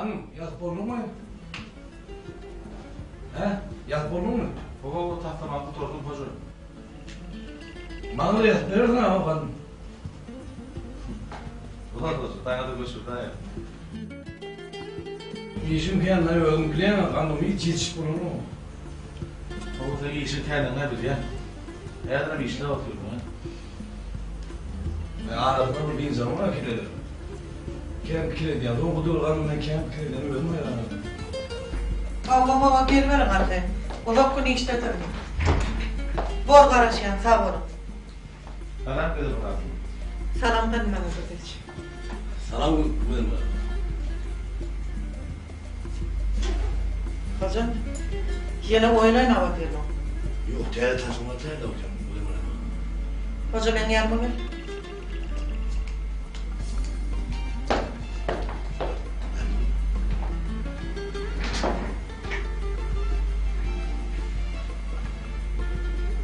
Hanym, ýazyp bolduňmy? Hä? Ýazyp bolduňmy? Hawa, taslamany gutardym, hoja. Maňa-da ýazyp berersiň-ä, hanym. Bolar, hoja, saňa-da göçürtäýerin. Işim kän-ä, özüň bilýäň-ä, hanym, hiç ýetişip bolanok. Hawa, seň işiň kändigini-ä bilýän. Häzirem işläp otyrsyň-a. Men arasynda bir dynç alman pikir ederin. Kän pikir edýän. Soňky döwür ganym men kän pikir edýän özüm haýran galdym. Hawa hawa geliberiň arkaýyn. Uzak gün işledirin. Bor garaşýan sag boluň. Salam Gözel hatyn. Salam Ganymat Azadowiç. Salam Gözel hatyn. Hoja, ýene oýun oýnap otyrmyň? Ýok, täze taslama taýýarlap otyryn, Gözel hatyn. Hoja, meň ýanyma gel.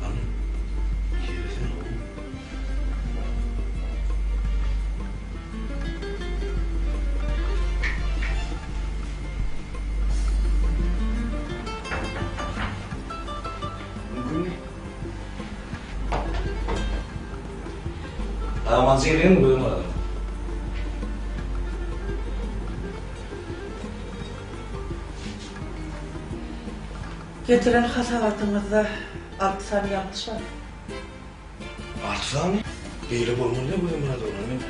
Hany, girsene oglum. Mümkinmi? Amanjy gelýänmi gözüm adam? Getiren hasabatyňyzda alty sany ýalňyş bar. Alty sany? Beýle bolmaly däl Gözel Myradowna, men.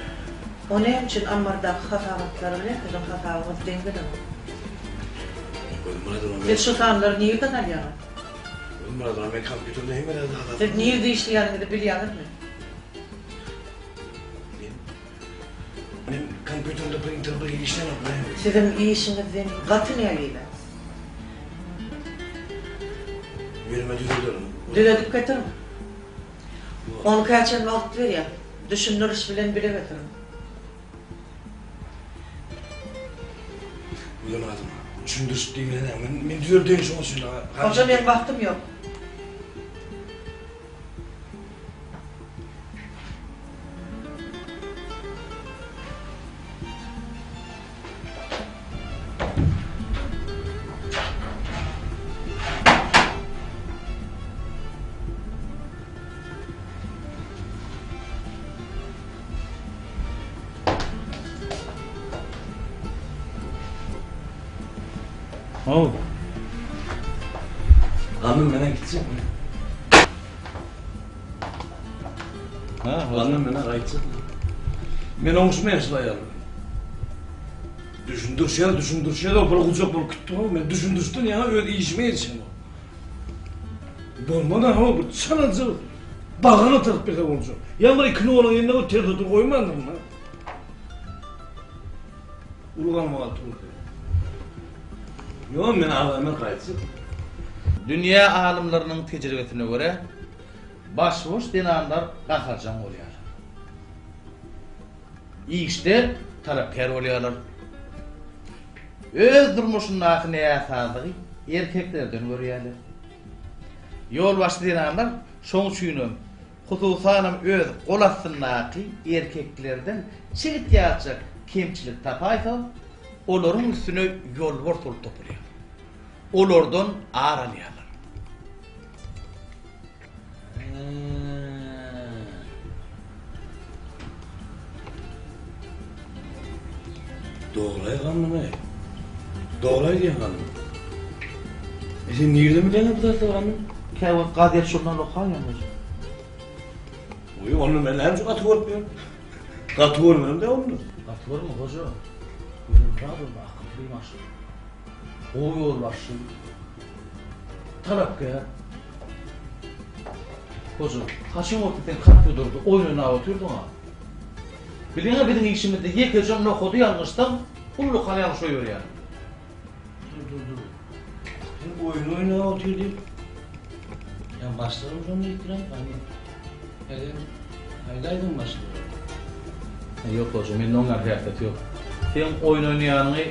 O näme üçin ammardaky hasabatlar bilen siziň hasabyňyz deň gelenok? Gözel Myradowna, men. Siz şu sanlary nirden alýaňyz? Gözel Myradowna, men kompýuterde hemme zady hasap. Siz nirde işleýäniňizi bilýäňizmi? Men. Men kompýuterde printer bir işlänok näme? Siziň işiňizden gaty nägile. Ýöreme düzederin. Düzedip getiriň. On käçen wagt berýän. Düşündiriş bilen bile getiriň. Bilen adam. Düşündiriş diýmeli näme? Men men düzeldeýin şoň üçin. Hoja meň wagtym ýok. How. Hanım menen gitjekmi? Ha, Hanım menen gaýtjakmy? Men oňuşmaýan şul aýal bilen. Düşündirişýär, düşündirişýär, bir gujak bolup gitdi o. Men düşündirişden ýaňa öz işime ýetişemok. Bolmady ha, bir çalaja bagryna takyp berse boljak. Ýa bir iki noluň eline bir ters otur goýmandyryn ha. Uly galmagal turdy. Ýok, men aglaýman gaýtjak. Dünýä alymlarynyň tejribesine görä, başboş zenanlar gaharjaň bolýarlar. Işde talapkär bolýarlar. Öz durmuşyndaky näsazlygy erkeklerden görýärler. Ýolbaşçy zenanlar şoň üçinem, hususanam öz gol astyndaky erkeklerden çigit ýalyjak kemçilik tapaýsa, olaryň üstüne ýolbars bolup topulýar. Olardan ar alýarlar. Dogry ganymy? Dogry aýdýaň ganym. E sen nirden bilýäň bu zatlary ganym? Käwagt gazet žurnal okaýan özüm. Oý, onda men näme üçin gaty görüp ýörün? Gaty görmedim de onda. Gaty görme hoja. Özüm razy akylly maşgala. Gowy ýolbaşçy. Talapkär. Hoja, haçan bolsa sen kompýuterde oýun oýnap otyrdyň-a. Bilýäň-ä biziň işimizde ýekeje nokady ýalňyşsaň, ullakan ýalňyş goýberýäň. Dur, dur, dur. Sen oýun oýnap otyr diýip, ýa başlygym şony diýipdir-ä, hany, ýa sen aýdaýdyň başlyga. Ýok, hoja, mende oň ýaly häsiýet ýok. Seň oýun oýnaýanyňy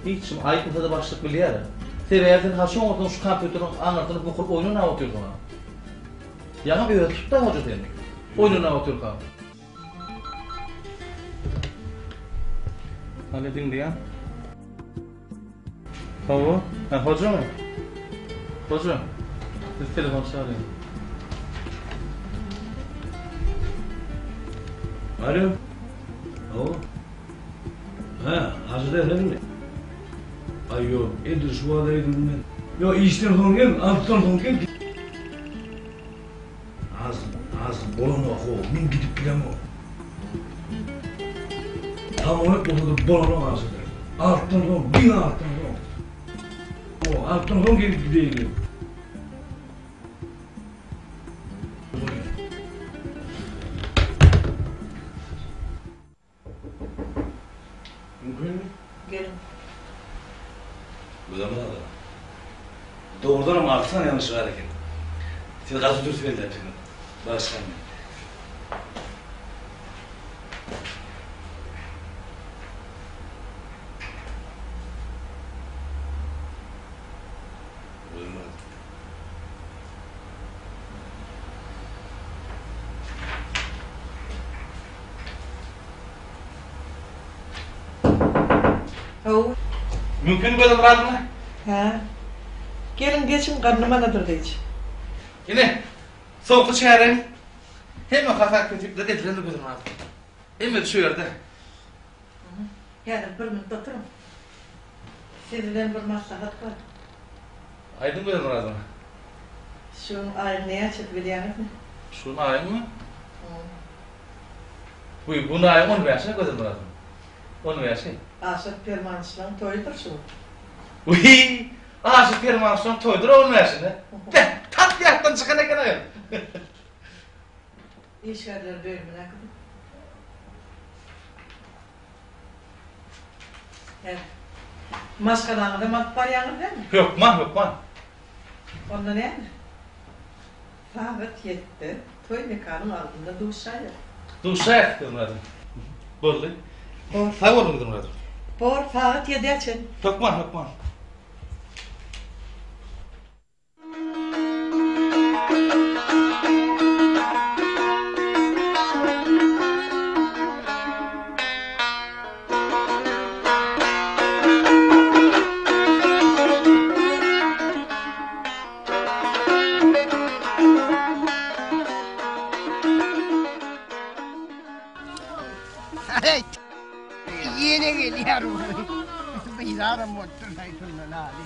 hiç kim aýtmasa-da başlyk bilýär. Sebäbi sen haçan bolsaň şu kompýuteriň aňyrsyny bukulyp oýun oýnap otyrsyň-a. Ýaňam özi tutdy-a hoja seni, oýun oýnap otyrkaň. Hany diňleýän. Hawa, hä Hojamy? Hoja, biz telefon çagyrýan. Alo. Hawa. Hä, Hajy daýy senmi? Aý ýok, edil şu wagt öýdüm men. Ýok, işden soň gel, altydan soň gel. Az, az bolanok-ow, men gidip bilemok. Samolyot bolsa-da bolanok Hajy daýy. Altydan soň, diňe altydan soň. Hawa, altydan soň gelip gideýli. Mümkinmi? Geliň. Bu zamanda. Dogrudanam altydan ýalňyş bar eken. Siz gaty dürs belläpsiňiz. Bagyşlaň meni. Haw. Mümkin gözüm razymy? Hä. Geliň geçiň garnym anadyr gyç. Ine, soňky çäreň hemme hasap-hesipler edilendir gözüm razy. Hemmesi şu ýerde. Häzir bir minut oturyň. Siz bilen bir maslahat bar. Aýdyň gözüm razymy? Şu gün aýyň näçesi bilýäňizmi? Şu gün aýyňmy? Bu gün aýyň on bäşi Gözel Myradow. On bäşi. Aşyr Permanyçlaň toýudyr şu gün. Wiý! Aşyr Permanyçlaň toýudyr on bäşinde. Beh, tas ýatdan çykan eken aýol. Işgärler bölümine äkidip. Hä. Maşgalaňyzam alyp barýaňyz dälmi? Hökman, hökman. Onda näme? Sagat ýetde toý mekanyň alnynda duşaýas. Duşaýas, Gyzmyradym. Boldy. Bor. Sag boluň, Gyzmyradym. Bor, sagat ýedä çen. Hökman, hökman. Ýene gelýär bu. Bizaram bolupdyr şundan hali.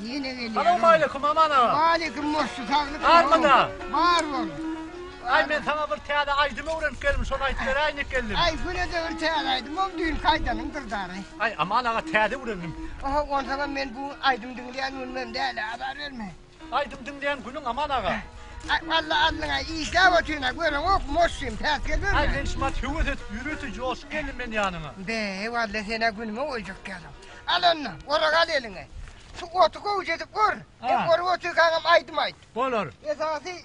Ýene gelýär. Salowmaleýkum Aman aga. Waleýkim moşşy saglyk. Barmyda? Bar bol. Aý men saňa bir täze aýdym öwrenip geldim, şony aýdyp beräýin diýip geldim. Aý günede bir täze aýdym, ol düýnki aýdanyňdyr dary. Aý Aman aga täze öwrendim. Oho onsoňam men bu aýdym diňleýän günüm däl, azar berme. Aýdym diňleýän günüň Aman aga. Aý walla alnyňa işläp otyryn-a, göreňok moşşym, päsgel berme. Aý men şumat höwes edip ýörite joşup geldim men ýanyňa. Be, walla sen-ä günüme goýjak ýalyň. Al onda, orak al eliňe. Şu oty gowja edip or. Hem orup otyrkaňam aýdym aýt. Bolar. Esasy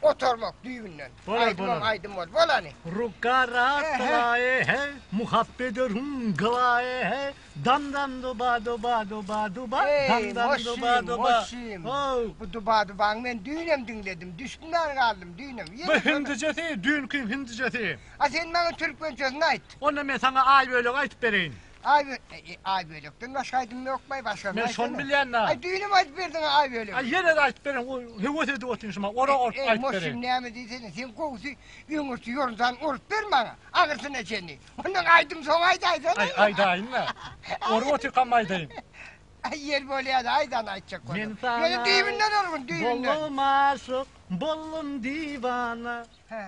otarmak düýbünden. Bolar, Aýdymam bolar. aýdym bol. Bol hany. Ruka raat lae he, muhabbet rung lae he, dam dam duba duba duba duba, Eý, dam dam duba moşşym, duba. moşşym. How. Bu duba dubaňy men düýnem diňledim. Düşbümän galdym düýnem. Bu Ýene şony. hindijesi, düýnkiň hindijesi. A sen maňa türkmençesini aýt. Onda men saňa aý bölegi aýtyp bereýin. Aý Aý bölekden başga aýdym ýokmaý başga. Men şony bilýän-dä. Aý düýnem aýdyp berdiň aý bölegi. Aý ýene-de aýdyp bereýin, o höwes edip otyryn şuma, ora orup aýdyp bereýin. Eý moşşum näme diýsene, sen gowusy öňürti ýorunjany orup ber maňa, aňyrsyna çenli. Ondan aýdym soň aýdaýsana. Aý aýdaýyn-da. Orup otyrkam aýdaýyn. Aý ýel bolýa-da aýdany aýtjak bolýan. Men saňa Ýöne düýbünden orgun, düýbünden. Boldum aşyk, boldum diwana. Hä.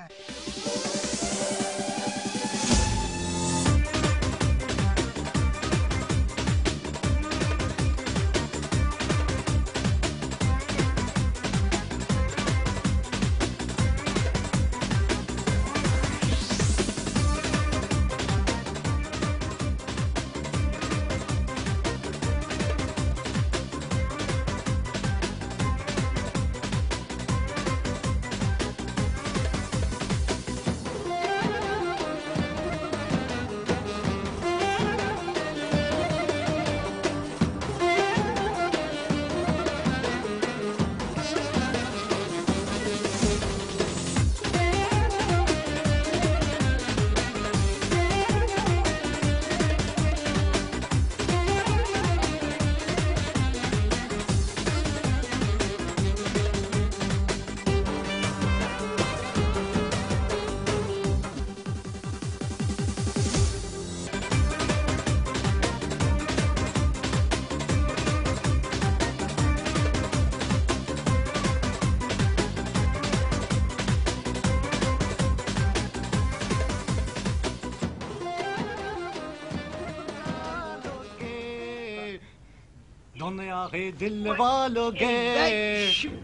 Duniýa he dil waloge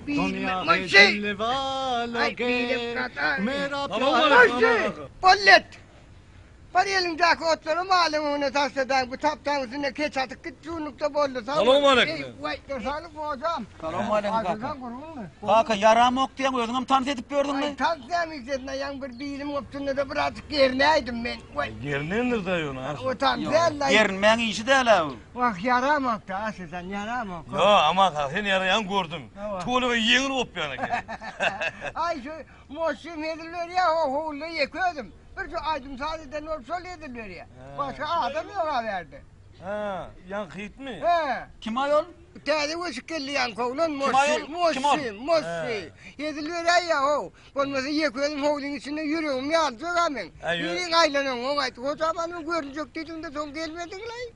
Duniýa he dil waloge Mera pýar Bollet! Bar eliňdäki otlary malyň öňüne taşladaň, bu tapdaň üstünde keç atyp git, şunlukda boldy. Sag bol. Salowmaleýkim. Eý, waý, saglyk hojam. Salowmaleýkim kaka. Aýdylsaň gurgunmy? Kaka ýaramok diýýäň, özüňem tans edip ýördüňmi? Aý, tans näme işledin, aýaň bir bilim gopdunda-da birazjyk gerinäýdim men. Waý. Gerinendir daýy ony aşyr. O tans däl-laý. Gerinmäň işi däl-ä bu. Wah, ýaramok-da, aşyrjan, ýaramok. Ýo, aman kaka, sen ýaraýaňy gördüm. Tüweleme ýeňil gopýan eken. Aý, şu moşşym hezil berýär, ho-howulda ýeke özüm. Bir şu aýdym-saz eden bolup şol hezil berýär. Başga adam ýok-a bärde. Hä, ýaňky itmi? Hä. Kim aýol? Täze göçüp geldi ýaňky oglan, Kim Moşşy, aýol? Kim ol? Moşşy, Moşşy. Hezil beräýýär-how. Bolmasa ýeke özüm howlyň içinde ýüregim ýaljak-a meň. Biriň aýlanaňok aýt. Hoja balam görünjek diýdiň-de soň gelmediň-laý.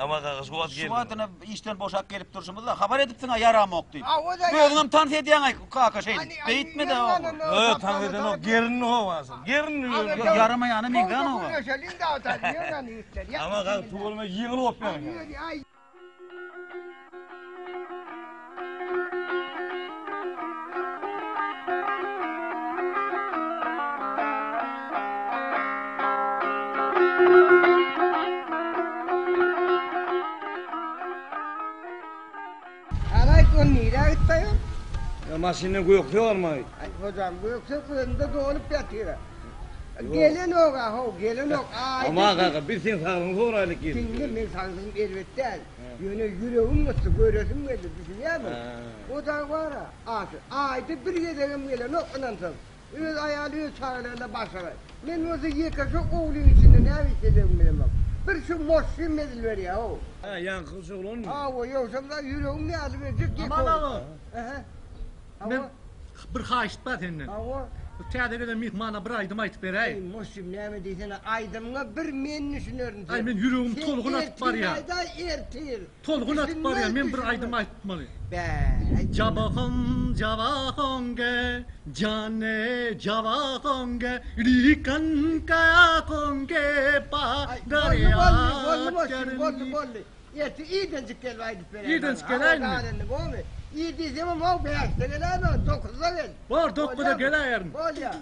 Aman kaka şu wagt Şu geldim. wagtyna işden boşap gelip durşumyzda habar edipsiň-a ýaramok diýip. Hawa-da. Özüňem tans edýäň-aý kaka şeýdip. Beýtme-de oglum. Ýok, tans edenok, gerinli howasy. Gerinli ýöne. Ýok, ýaramaýana meňzänok-a. Aman kaka tüweleme ýeňil gopýaň. Halaýt ol nirä gitdi aýol? Ýa maşyndan gökje almaý. Aý hojam gökje gözünde dolup ýatyr-a. Gelenok-a how, gelenok. Aýdyň. Aman kaka, biz seň saglygyňy soraýlyk geldik. Diňle, meň saglygym erbet däl. Ýöne ýüregim gysdy, göresim geldi, düşünýärmiň? O dagy bar-a, Aşyr, aýda bir gezegem gelenok ynansaň. Öz aýaly, öz çagalary-da başagaý. Men bolsa ýeke şo owlyň içinde näme işlejegimi bilemok. Bir şu moşşym mezil berýär-ow. Hä, ýaňky şoglanmy? Hawa, ýogsam-da ýüregim ýaly berjek ýeke Aman aga. Ähä. Men bir haýyşt bar senden. Hawa. Bu täze gelen myhmana bir aýdym aýtyp beräý. Eý, Muşim, näme diýsene, aýdymyňa bir men düşünerin sen. Aý, men ýüregim tolgun atyp barýar. Sen ertir aýdaý, ertir. Tolgun atyp barýar, men bir aýdym aýtmaly. Bä, aýt. Jaba hom, jaba honge, jane jaba honge, rikan kaya honge, pa Boldy, boldy, boldy, Muşim, boldy, boldy. Ertir irdenjik gelip aýdyp beräý. Irdenjik geläýinmi? Hawa, bolmy? Ir diýsemem, how, bäşde geläýme, dokuzda gel. Bor, dokuzda geläýerin. Bolýa.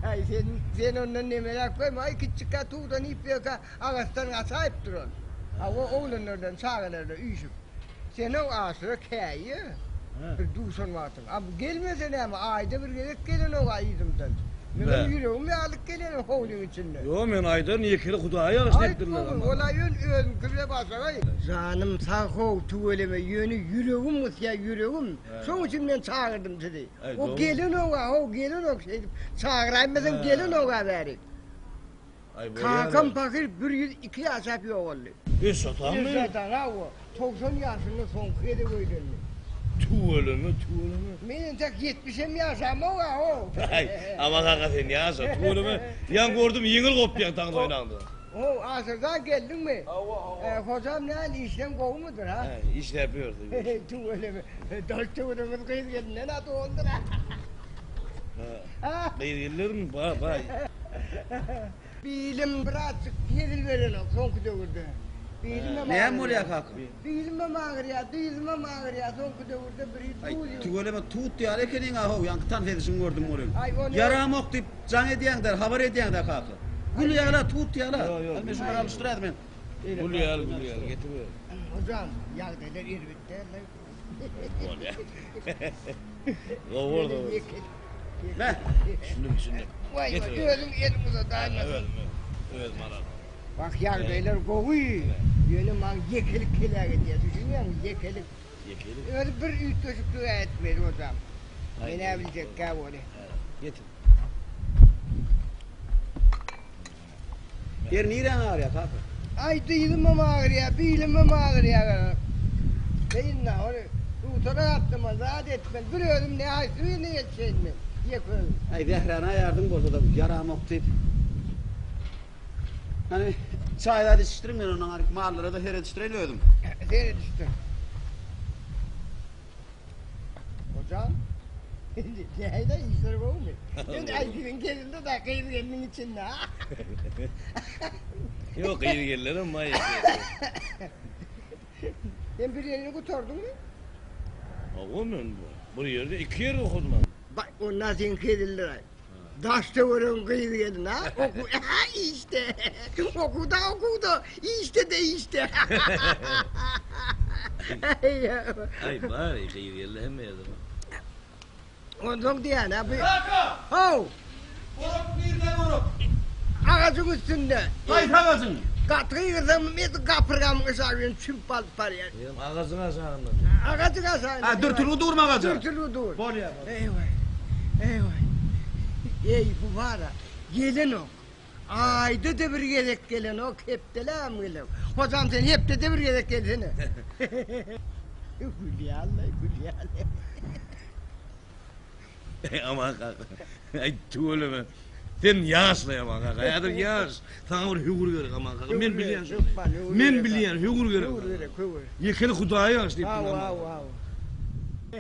Aý, sen, sen ondan nemeräk goýma, aý, kiçjikkä tugdan iýip ýörkä, agaçdan gaçaýyp duran. Hawa, oglanlardan, çagalardan üýşüp. Sen-ow aşyra käýýä. Bir duşan wagtyň. A bu gelmese näme, aýda bir gezek gelenok-a yzymdan. Meňem ýüregim ýarylyp gelýär howlyň içinde. Ýok, men aýdaryn, ýekeli Hudaýa ýagyş diýipdirler. Aýt, ol-a ýön özüňki bile başagaý. Janym sag how, tüweleme, ýöne ýüregim gysýar, ýüregim. Şoň üçin men çagyrdym sizi. O gelenok-a, how, gelenok şeýdip çagyraýmasaň gelenok-a bärik. Kakam pahyr 102 ýaşap ýogaldy. Eşatanmy? Eşatan, hawa. 90 ýaşynda soňky gezek öýlendi. Tüweleme, tüweleme. Men entek ýetmişem ýaşamok-a, how. Aý, Aman kaka sen ýaşa, tüweleme. Ýaňy gördüm, ýeňil gopýaň taňlaýyňda. How, Aşyrjan geldiňmi? Hawa, hawa. Hojam nähili, işleň gowumydyr, ha? Hä, işläp ýördi. Tüweleme. Daş-töweregimiz gyz-gelinden-ä doldur-a. Hä, gyz-gelinlermi? Bar, bar. Bilim birazjyk hezil berenok soňky döwürde. Bilimem Näme bolýar kaka? Bilimem agyrýar, dyzymam agyrýar soňky döwürde bir Aý, duz ýok. tüweleme tut ýaly ekeniň-a how, ýaňky tans edişiňi gördüm welin. Aý, ony. Ýaramok diýip jaň edýäň-dä, habar edýäň-dä kaka. Gül ýaly-a, tut ýaly-a. Ýok, ýok. Hany men şulary alyşdyraýyn men. Gül ýaly, gül ýaly, getiriber. Hojam, ýagdaýlar erbet däl-le. Bolýar. Gowy boldy. Meh. Düşündim, düşündim. Waý, Getir. özüň eliň uzadaýma. Özüm, özüm alaryn. Wah, ýagdaýlar gowy. Ýöne maňa ýekelik heläk edýär, düşünýäňmi, ýekelik. Ýekelik? Özi bir üýtgeşiklik etmeli hojam. Men-ä biljekkä ony. Getir. Ýer niräň agyrýar kaka? Aý dyzymam agyrýar, bilimem agyrýar. Beýnä ony dutara gatnaman, zat etmän, bir özüm nähaýsy birine ýetişeýin men, ýeke özüm. Aý zähräni aýardyň bolsa-da ýaramok diýip. Hany çaý zat içişdiriň men ondan aryk mallara-da seredişdireýin özüm. Seredişdir. Hojam. Nähili işler gowumy? Indi aý siziň gelinde da gyz gelniň içinde. Ýok gyz gelinlerem bar. Sen bir ýerini gutardyňmy? Hawa men bir ýerde iki ýerde okadym. Baý onda seň hezildir aý. Daş töweregiň gyz gelin ha? Oku ha işde. Okuwda okuwda, işde de işde. Aý bar gyz gelin hemme ýerde bar. Onsoň diýýän ha bu. Kaka! How! Orak nirde orak? Agajyň üstünde. Haýsy agajyň? Gaty gygyrsaň edil gapyrgamyň yşagy bilen çümüp alyp barýar. Eýýäm agajyň aşagynda. Agajyň aşagynda. Ha, dürtülgi durmy agaja? Dürtülgi dur. Bolýar, bolýar. Eý-waý. Eý-waý. Eý, bu bar-a, gelenok. Aýda-da bir gezek gelenok, hepdeläm gelenok. Hojam sen hepdede bir gezek gelsene. Gülýär-le, gülýär-le. Aman kaka. Aý tüweleme. Sen ýaşla Aman kaka. Häzir ýaş. Saňa bir höwür gerek Aman kaka. Men bilýän şony. Men bilýän höwür gerek. Höwür gerek, höwür. Ýekeli Hudaýa ýaş diýip. Hawa, hawa, hawa.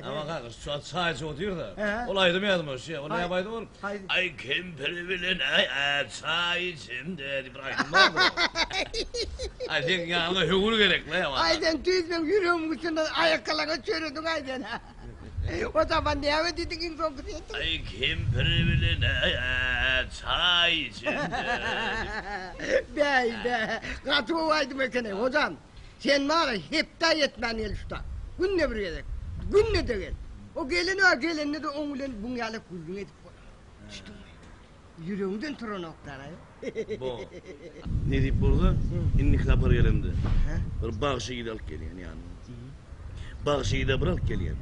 Aman kaka şu wagt çaý içip otyrda. Ol aýdym ýadyma düşýär. Ol näme aýdym ol? Aý kempir bilen aý çaý içemde diýip bir aýdym bardy. Aý seň ýanyňa höwür gerek-le Aman. Aý sen tüýs meň ýüregimiň üstünden aýakgalaňa çörediň aý sen. O zaman näme diýdiň iň soňky setir? Aý kempir bilen çaý içende. Bäý bä, gaty gowy aýdym eken-eý, hojam. Sen bar-a hepdä ýetmän gel şu ta. Günde bir gezek. Günde-de gel. O gelen-ä gelende-de oň bilen buň ýaly gürrüň edip bolar. Düşdüňmi? Ýüregiňden turanok-daraý. Bo. Nesip bolsa, indiki sapar gelemde, bir bagşy ýigidi alyp gelýän ýanyma. Bagşy ýigide bir alyp gelýän.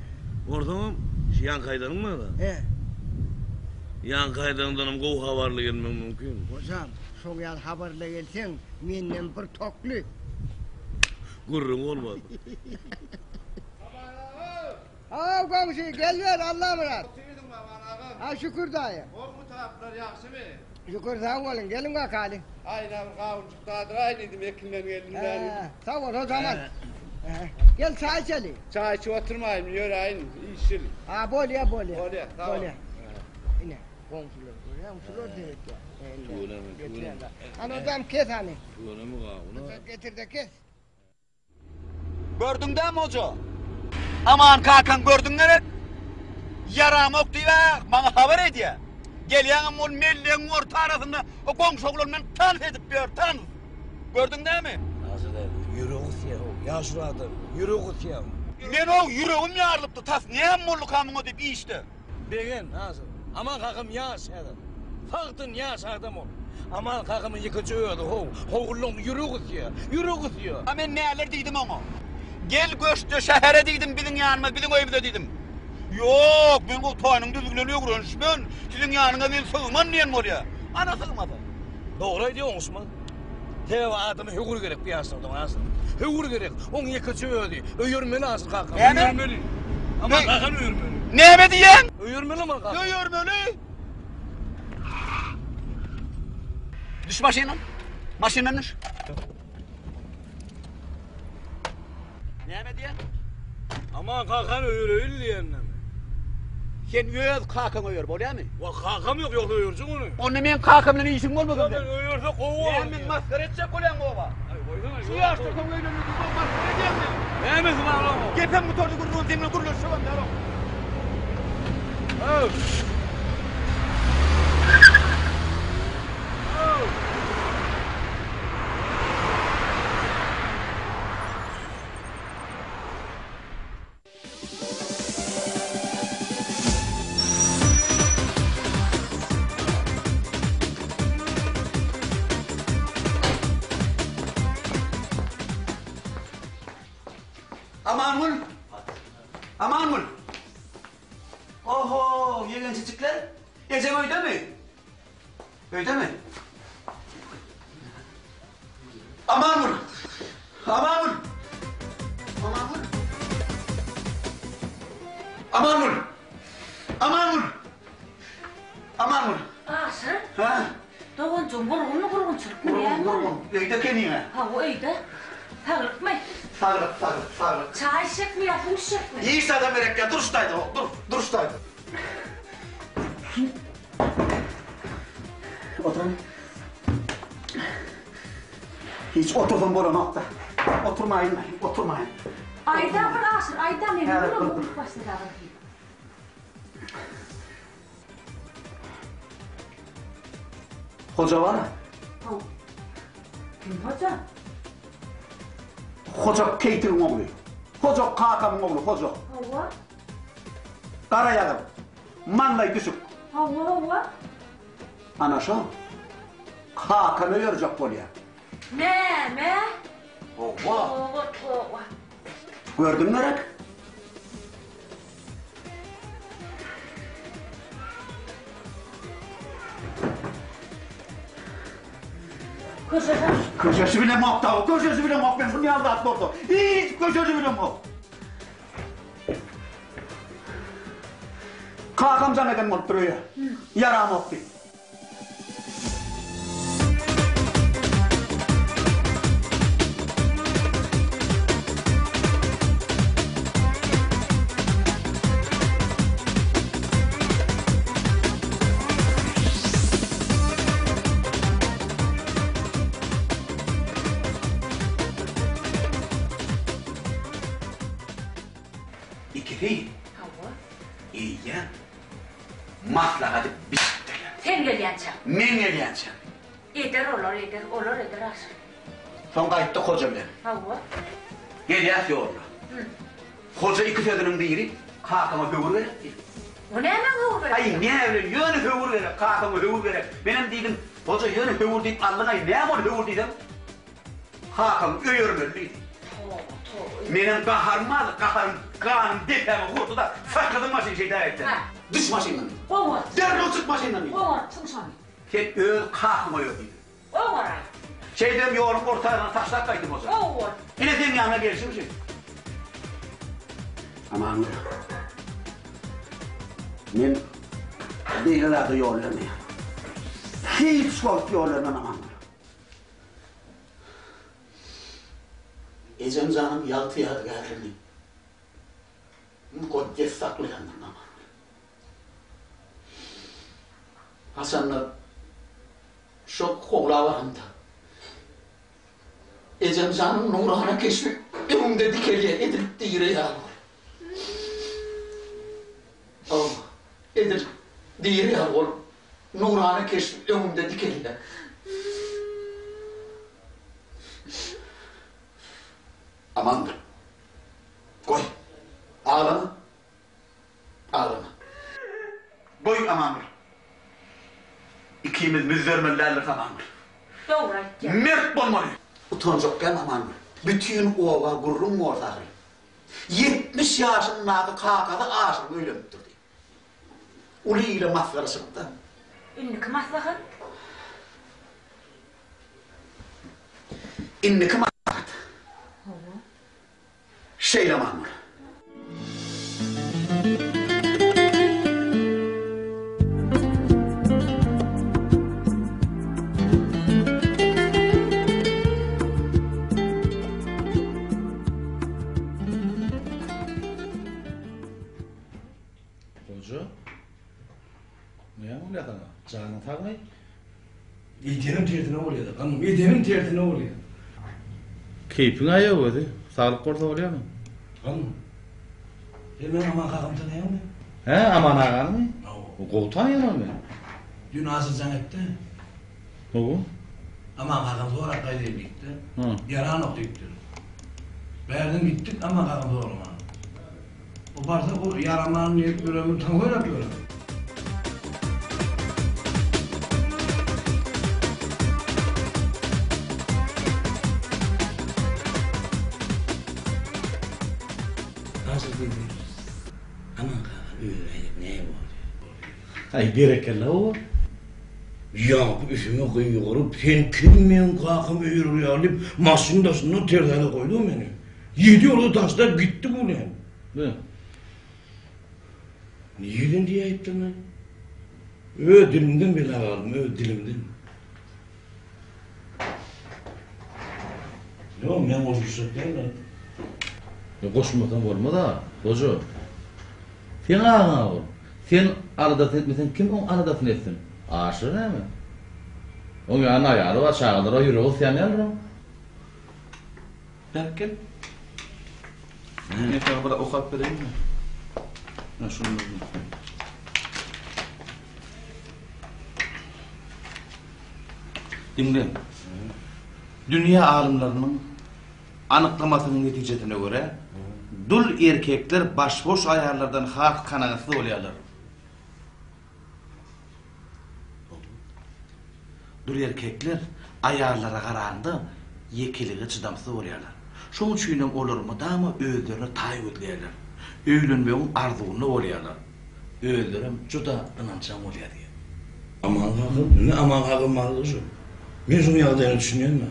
Onsoňam şu ýaňky aýdanyň bar-a. He. Ýaňky aýdanyňdanam gowy habarly gelmegiň mümkin. Hojam, şoň ýaly habarly gelseň, menden bir tokly. Gürrüň bolmaz. Haw, goňşy, gel ber, Allamyrat. Otyrdyň Baban agam. Ha, şükür daýy. Gowmy taplar, ýagşymy? Şükür, sag boluň, geliň bakaly. Aýna bir gawunjyk dadyraý diýdim, ekinden geldim dä diýdim. Sag bol, Hojaman. Gel çaý içeli. Çaý içip oturmaýyn, ýöräýin, işil. Ha, bolýa, bolýa. Bolýa, sag bol. Bolýa. Ine, goňşular görýäňmi, şular seretýär. Tüweleme, tüweleme. Hany, hojam, kes hany. Tüweleme gawuna. Getir-de kes. Gördüň dämi hoja? Aman kakaň gördüň gerek? Ýaramok diýip-ä maňa habar edýä. Gelýäňem ol mellegiň orta arasynda o goňşy oglan bilen tans edip ýör, tans. Gördüň dämi? Nazyr däde, ýüregi gysýar-ow, ýaşuly adam, ýüregi gysýar. Men-ow ýüregim ýarylypdy, tas näme bolduka muňa diýip işde. Begen, Nazyr. Aman kakam ýaş häzir. Sagdyn ýaş adam ol. Aman kakamyň ýekeje özi how. Howullaň ýüregi gysýar. Ýüregi gysýar. A men näler diýdim oňa. Gel göçde şähere diýdim biziň ýanymyza biziň öýümize diýdim. Ýok men Gutaýynyň düzi bilen öwrenişmen. Siziň ýanyňa men sygman diýen bolýa. Ana sygmasa. Dogry aýdýa oňuşmaz. Sebäbi adama höwür gerek bu ýaşlarda Nasyr. Höwür gerek. Oň ýekeje özi. Öýermeli Aşyr kakam. Näme? Öýermeli. Aman kakam öýermeli. Näme diýýäň? Öýermeli aman kakam. Öýermeli. Düş maşyndan. Maşyndan düş. Näme diýýäň? Aman kakam öýereýin diýen näme? Sen öz kakaňy öýer, bolýamy? Wa kakam ýok, ýogsa öýerjek ony. Onda meň kakam bilen işiň bolmasyn seň. Öýerse gowy bolar. Näme meni masgara etjek bolýaň oba? Aý goýsana. Şu ýaşda soň öýlenmek diýip masgara edýäň meni. Nämesi bar oň? Gepem gutardy gürrüňim seň bilen gürleşjegem däl oň. Öw. Öw. Amangül! Amangül! Oho, ýegençijikler! Ejeň öýdemi? Öýdemi? Amangül! Amangül! Amangül! Amangül! Amangül! Amangül! Aşyr? Ha? Doganjygym gurgunmy, gurgunçylykmy, näme? Gurgun, öýde keniňe. Hawa, öýde. Saglykmy? Saglyk, saglyk, saglyk. Çaý içjekmi ýa suw içjekmi? Hiç zadam gerek däl, duruş daýza, dur, duruş daýza. Oturan. Hiç otursam bolanok-da. Oturmaýyn, oturmaýyn. Aýda bir Aşyr, aýda meniň Häzir ýüregim bir- urup başlady bir. Hoja bar. Haw. Kim hoja? Hoja Keýtigiň ogly. Hoja kakamyň ogly, Hoja. Hawa. Gara ýagyr. Maňlaý düşük. Hawa, hawa. Ana şo. Kakamy öýerjek bolýar. Näme? Hawa. Toba, toba. Gördüň gerek? Köşeşen. Köşeşi bilemok dagy, köşeşi bilemok men şuny ýaly zat bolsa. Hiç köşeşi bilemok. Kakam jaň eden bolupdyr öýe. Ýaramok diýip. Ikisi. Hawa. Eýýäm maslahaty bitipdirler. Sen gelýänçäň. Men gelýänçäm. Eder olar, eder, olar eder Aşyr. Soň gaýtdyk hoja bilen. Hawa. Gelýäs ýolda. Hoja iki sözüniň biri, Kakama höwür gerek diýdi. O näme höwür gerek? Aý, näbileýin, ýöne höwür gerek, kakama höwür gerek. Menem diýdim, Hoja ýöne höwür diýip aldyň-aý, näme ol höwür diýsem, Kakamy öýermeli diýdi. Toba, toba. Menem gaharym bardy, gaharym ganym depäme urdy-da, sakladym maşyny şeýdäýekden. Hä. Düş maşyndan diýdim. Goňur. Derrew çyk maşyndan diýdim. Goňartsyň şony. Sen öz kakaňy oýar diýdim. Goňaraý. Şeýdibem ýoluň orta ýerine taşlap gaýtdym hoja. Gowy bol. Ine seň ýanyňa gelşim şu. Aman Men beýle zada ýol bermeýän. Hiç wagt ýol bermem Aman. Ejem janyň ýagty ýadygärligini mukaddes saklaýandyryn Aman. Haçanda şo howla baramda ejem janyň nurana keşbi öňümde dikelýär, edil diri ýaly bolup. Hawa, edil diri ýaly bolup, nurana keşbi öňümde dikelýär. Amandyr. Goý, aglama. Aglama. Goý, Amangül. Ikimiz müzzermeli däldiris, Amangül. Dogry aýtýaň. Mert bolmaly. Utanjak däl, Amangül. Bütin oba gürrüň bolsa ahyry. 70 ýaşyndaky kakasy Aşyryň öýlenipdir diýip. Uly ile masgara çykdy. Indiki maslahat? Indiki maslahat. Hawa. Şeýle Mamur. Goja. Näme bolýar saňa? Janyň sagmy? Edenim tersine bolýar-da, ganym, edenim tersine bolýar. Keýpiň-ä ýok özi. Saglyk bolsa bolýarmy? Ganym, sen meniň Aman kakamy tanaýaňmy? Hä, Aman aganymy? Hawa. Gowy tanaýan ony men. Düýn Aşyr jaň etdi. Hawa. Aman kakamy sorap gaýdaýyn diýipdi. Hä. Ýaranok diýipdir. Bärden gitdik Aman kakamy soraman. O barsa ol ýaraman diýip ýüregimi taň oýnap ýör. Aşyr diýdi. Aman kaka öýe näme boldy? Aý berekella oba. Ýaňky üstüme gygyryp, sen kim meň kakamy öýe urýaň diýip, maşynyň daşyndan terzäne goýdy meni. Ýedi ýolda taşlap gitdi bu näme? Be. Nireden diýäýipdirmi? Öz dilimden bela galdym, öz dilimden. Ýok, men goşulyşjak däl. Goşulmasaň bolmaz-a, goja. Seň agyňa ol. Sen. aladasyny etmeseň kim oň aladasyny etsin? Aşyr näme? Oň ýanynda aýaly bar, çagalary bar, ýüregi gysýan däldir oň. Bärik gel. Men saňa bir okap bereýinmi? Ine şuny. Diňle. Dünýä alymlarynyň anyklamasynyň netijesine görä, dul erkekler başboş aýallardan has kanagatsyz bolýarlar. Dul erkekler aýallara garanda ýekelige çydamsyz bolýarlar. Şonuň üçinem olar mydama özlerine taý gözleýärler. Öýlenmegiň arzuwynda bolýarlar. Özlerem juda ynanjaň bolýar diýýär. Aman kakam, indi Aman kakam bardy şu. Men şuň ýagdaýyna düşünýän-dä.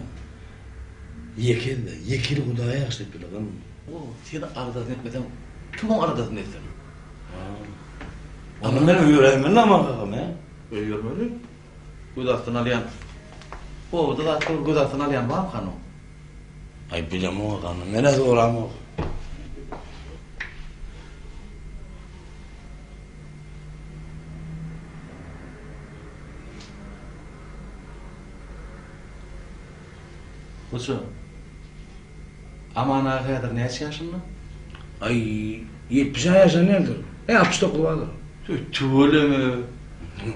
Ýeke-de, ýekeli Hudaý ýagşy diýip bilerin. O, sen aladasyny etmeseň, kim oň aladasyny etsin? Onda men öýeräýmeli Aman kakam, hä? Öýermeli. Göz astyna alýan. Obada zatlar göz astyna alýan barmykan oň? Aý, bilemok agam, men-ä soramok. Goja, Aman aga häzir näçe ýaşynda? Aý, ýetmiş-ä ýaşan däldir. Ä, 69 bardyr. Tüý, tüweleme.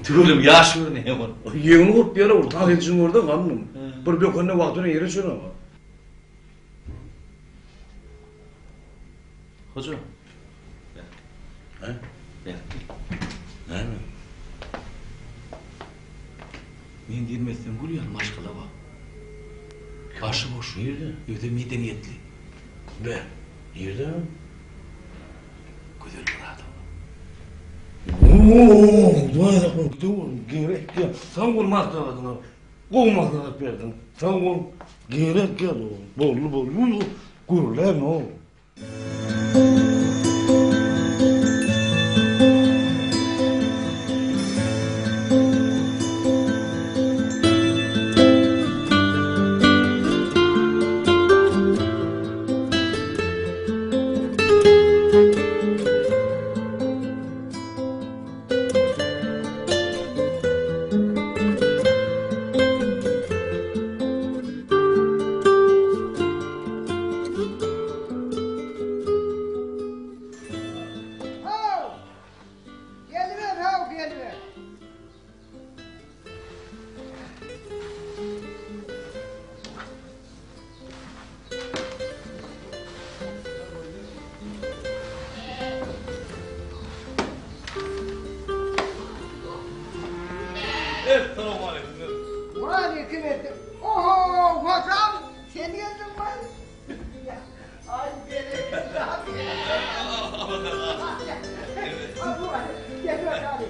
Tüweleme, ýaş görünýär ol. Ýeňil gopýar ol, tans edişini görseň, gandym. Bir bökende wagty bilen ýere düşenok. Hoja. Hä? Ber. Näme? Men diýmesem gül ýaly maşgala bar. Başy boş. Nirde? Özi medeniýetli. Be. Nirde? Gözel bir adam. Oo, Hudaý saklasyn, gidew, gerek ýok. Sag bol maslahatyňa. Gowy maslahat berdiň. Sag bol. Gerek ýok. Boldy, boldy. Gürlän-ow. How! Geliber, how, geliber. Essalawmaleýkim. Waleýkim esse. Oho, hojam, sen geldiňmi? Aý, berekella. Gel bakalım.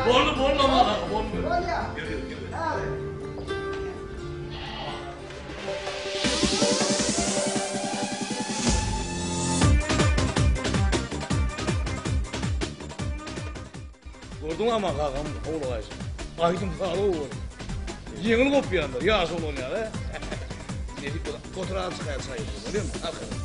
Boldy, boldy Aman aga, boldy. Gel, gel, gel. Gördüňmi Aman kakam howlugaýşyny. Aýdym sazy gowy boldy. Ýeňil gopýandyr, ýaş oglan ýaly. Nesip bolsa, otur az çykaýar çaý içip, bolýarmy? Arkaýyn.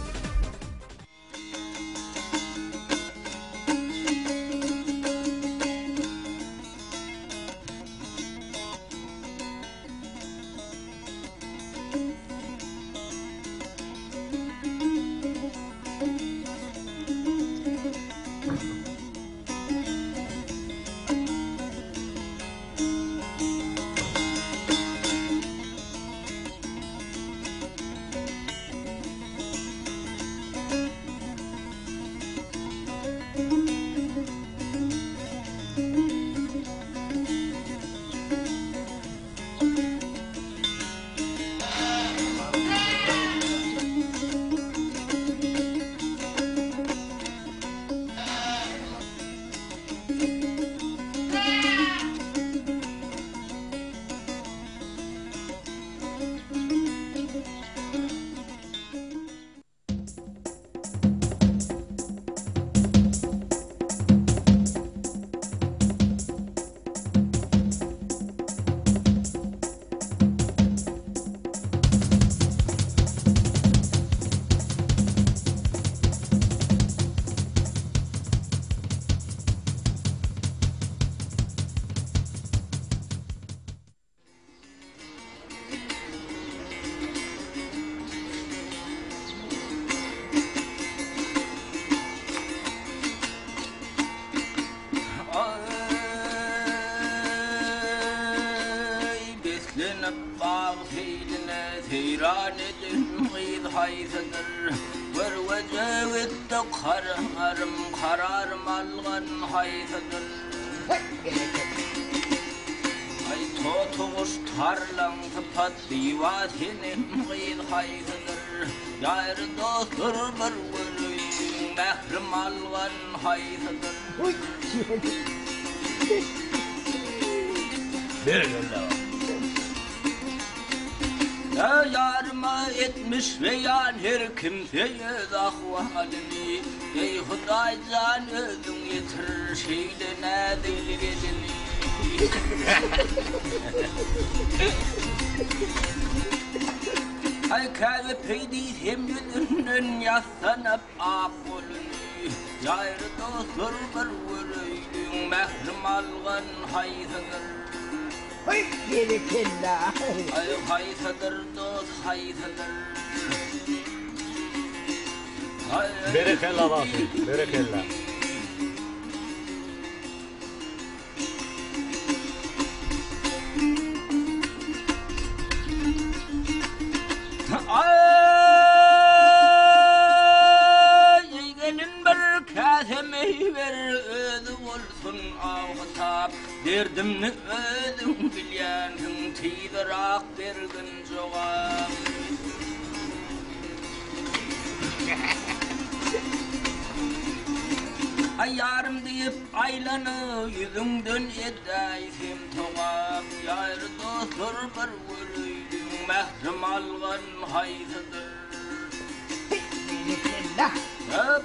Bag seýline seýran eden gyz haýsydyr? Görweje gitdi kararym, kararym algan haýsydyr? Aý totuguş tarlaň sypat diwa senem gyz haýsydyr? Ýary dostlar bir göreýin, mährim algan haýsydyr? Berekella. Ýaryma etmiş beýan her kimse öz ahwalyny. Eý Hudaý jan özüň ýetir şeýle näzikli gelini. Aý käbe peýdiýsem ýüzünden ýassanyp ak goluny. Ýaýry dostlar bir göreýliň mährim algan haýsydyr. Heý berekella. Aý haýsydyr dost haýsydyr. Berekella bagşy berekella. Aý gelin bir käse meý ber özi bolsun aw-hytap Derdimni özüň bilýänsiň tizrak bergin jogap. Aý ýarym diýip aýlany ýüzüňden edäýsem togap Ýaýry dostlar bir göreýliň mährim algan haýsydyr.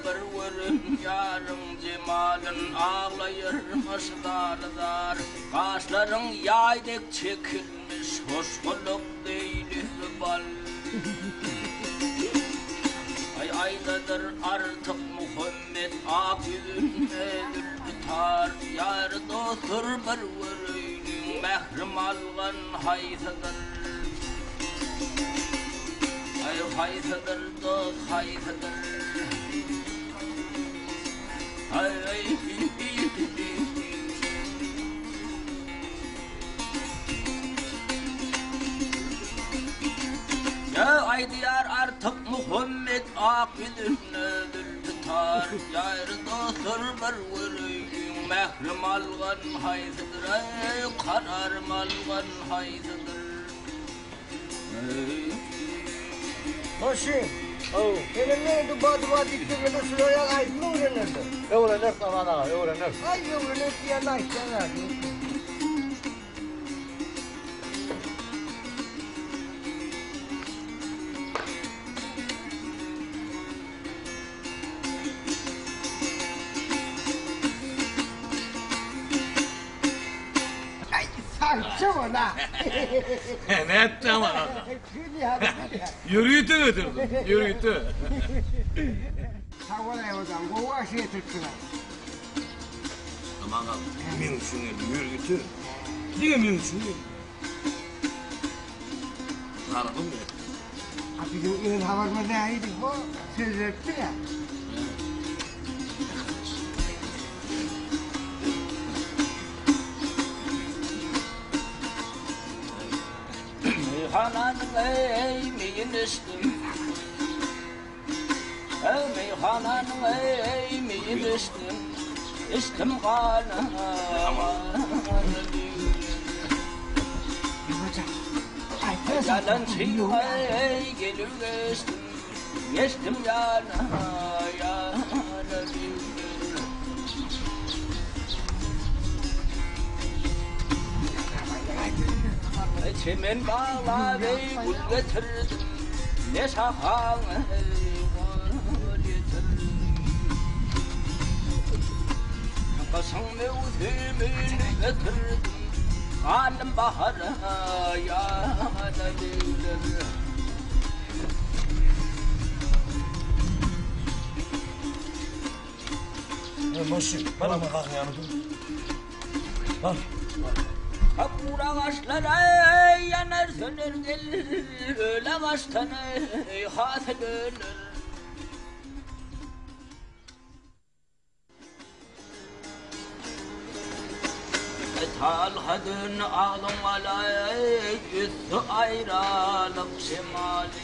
Bir gören ýaryň jemalyn aglaýarmyş zar-zar Gaşlaryň ýaý dek çekilmiş hoş gulak deýligi bal. Aý aýdadyr Artyk Muhammet ak ýüzünde zülpi tar Ýary dostlar bir göreýliň mährim algan haýsydyr. Aý haýsydyr dost haýsydyr. Aý aý. Ýa aýdýar Artyk Muhammet ak ýüzünde zülpi tar Ýaýry dostlar bir göreýliň mährim algan haýsydyr Eý kararym algan haýsydyr Eý. Goşy, senem meni duba-duba diýip durmada şular ýaly aýdym öwrenerdiň. Öwreneris Aman aga, öwreneris. Aý öwreneris diýende aýtýan zady. Aý sagja bol-a. Nätdi Aman aga? Ýörite getirdim, ýörite. Sag bol Aýodan, gowy aş getiripsiň-ä. Aman aga, meň üçin geldi, ýörite. Diňe meň üçin geldi. Haladym men. A biziň öz habarymyz nähili? Ho, söz beripdiň-ä. Meýhananyň eý meýin içdim. Eý meýhananyň eý meýin içdim. Içdim gana. Ýalançy eý gelip geçdim. Geçdim ýana ýana Çemen baglap eý gül getirdim, Ne şahaň eý gol ýetirdim. Gyşyň möwsümini getirdim, Galdym bahara ýana begler. Maşyn, bar ama kalkın yanı dur. Bar. Gür agaçlar ýanar söner gel, Öl agaçdan hasyl öner. Talha döndi agzyň alaý, Ösdi aýralyk şemaly.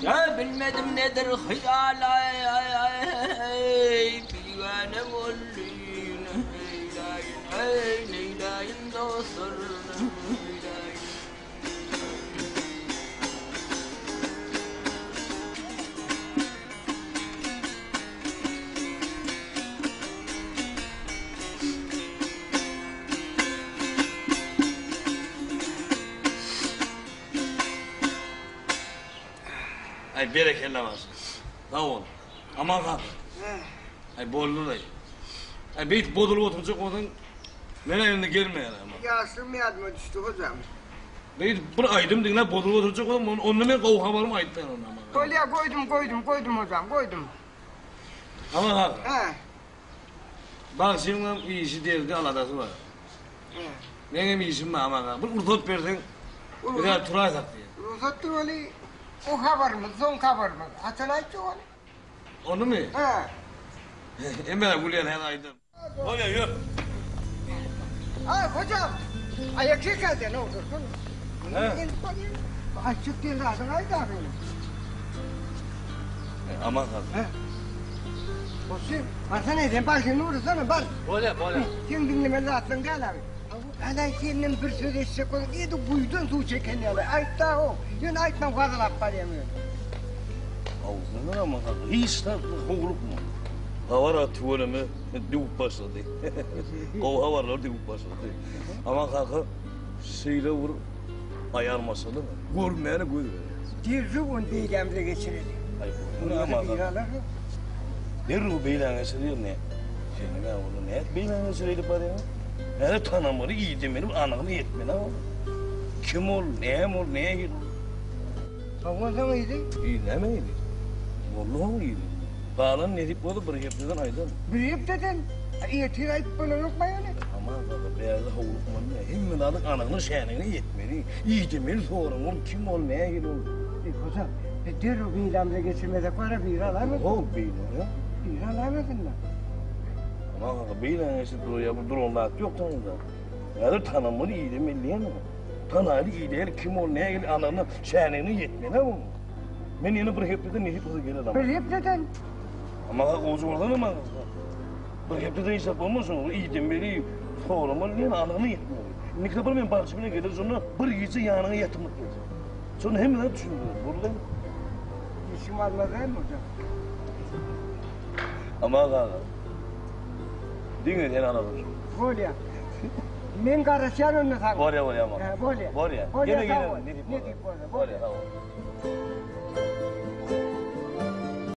Ýa bilmedim nedir hyýal aý, Bigäne boldy neýläýin, eý, Neýläýin dostlar, neýläýin. Aý berekella başlyk. Sag bol. Aman sag. Aý boldy-laý. Aý beýdip bozulyp oturjak bolsaň, men-ä indi gelmeýän aman. Ýaşlygym ýadyma düşdi hojam. Beýdip bir aýdym diňläp bozulyp oturjak bolsaň, onda men gowy habarymy aýtmaýan onda aman. Bolýa goýdum goýdum goýdum hojam goýdum. Aman aga. Hä. Bagşyňam işi derdi aladasy bar. Meňem işim bar Aman aga. Bir rugsat berseň bir ýerde turaýsak diýýän. Rugsatdyr ony o habarymyz soňky habarymyz. Haçan aýtjak ony? Onymy? Hä. Hemmeler gülýär häzir aýdar. Bolýa ýör. Aý hojam. Aýak çeker sen otursun. Hä. Aýtjak diýen zadyňy aýt ahyry. Aman aga. Hä. Goşy, barsana sen başyny ursana bar. Bolýa, bolýa. Sen diňlemeli zatlaryň däl abi. Halaý senden bir söz eşitjek bolsam, edil guýudan suw çeken ýaly. Aýt-da how. Ýöne aýtman gazalap barýaň ýöne. Awzyndan aman sakla. Hiç zat howlukma. Habar-a tüweleme düwüp başlady. Gowy habarlar düwüp başlady. Aman kaka, şeýle bir aýal maşgala görmäne göz berýär. Derrew ony beýlämize geçireli. Aý, aman kaka. Derrew beýläňe geçirýär ne? Sen näme ony nädip beýläňe geçireýlip barýaň? Häli tanamaly, idemeli, anygyny ýetmeli ol. Kim ol, näme ol, nähili ol? Soňundan yzy? Yzy näme yzy? Boldy oň yzy. Galan nesip bolsa bir hepdeden aýdaryn. Bir hepdeden? Ertir aýdyp bolanokmy ýöne? Aman kaka, bärde howlukmaly däl. Hemme zadyň anygyny, şänigini ýetmeli. Idemeli soraň, ol kim ol, nähili ol? Eý, hoja, biz derrew beýlämize geçirmesek bar-a, biri alaýmasyn? Ýok, beýle. Biri alaýmasyn-da. Aman kaka, beýläňe geçirip durar ýa bir duran zat ýok taňda. Häzir tanamaly, idemeli diýene. Tanaýly, ideli, kim ol, nähili, anygyna, şänigine ýetmeli-ä oň. Men ýene bir hepdeden nesip bolsa geler. Bir hepdeden? Aman kaka, gowja bolsana maňa. Bir hepdeden hiç zat bolmaz şoň. Idemeli, soramaly diýen anygyna ýetmeli. Indiki sapar men bagşy bilen geler, şonda bir gije ýanyňa ýatymlyk geljek. Şonda hemme zat düşündirer. Boldy. Işim almaz dälmi hojam? Aman kaka. Diňe sen aladyň şony. Bolýa. Men garaşýan onda saňa. Bolýa, bolýa aman. Bolýa. Bolýa. Bolýa, Ýene sag bol. gelerin, nesip Nesip bolsa. bolsa. Bolýa, sag bol.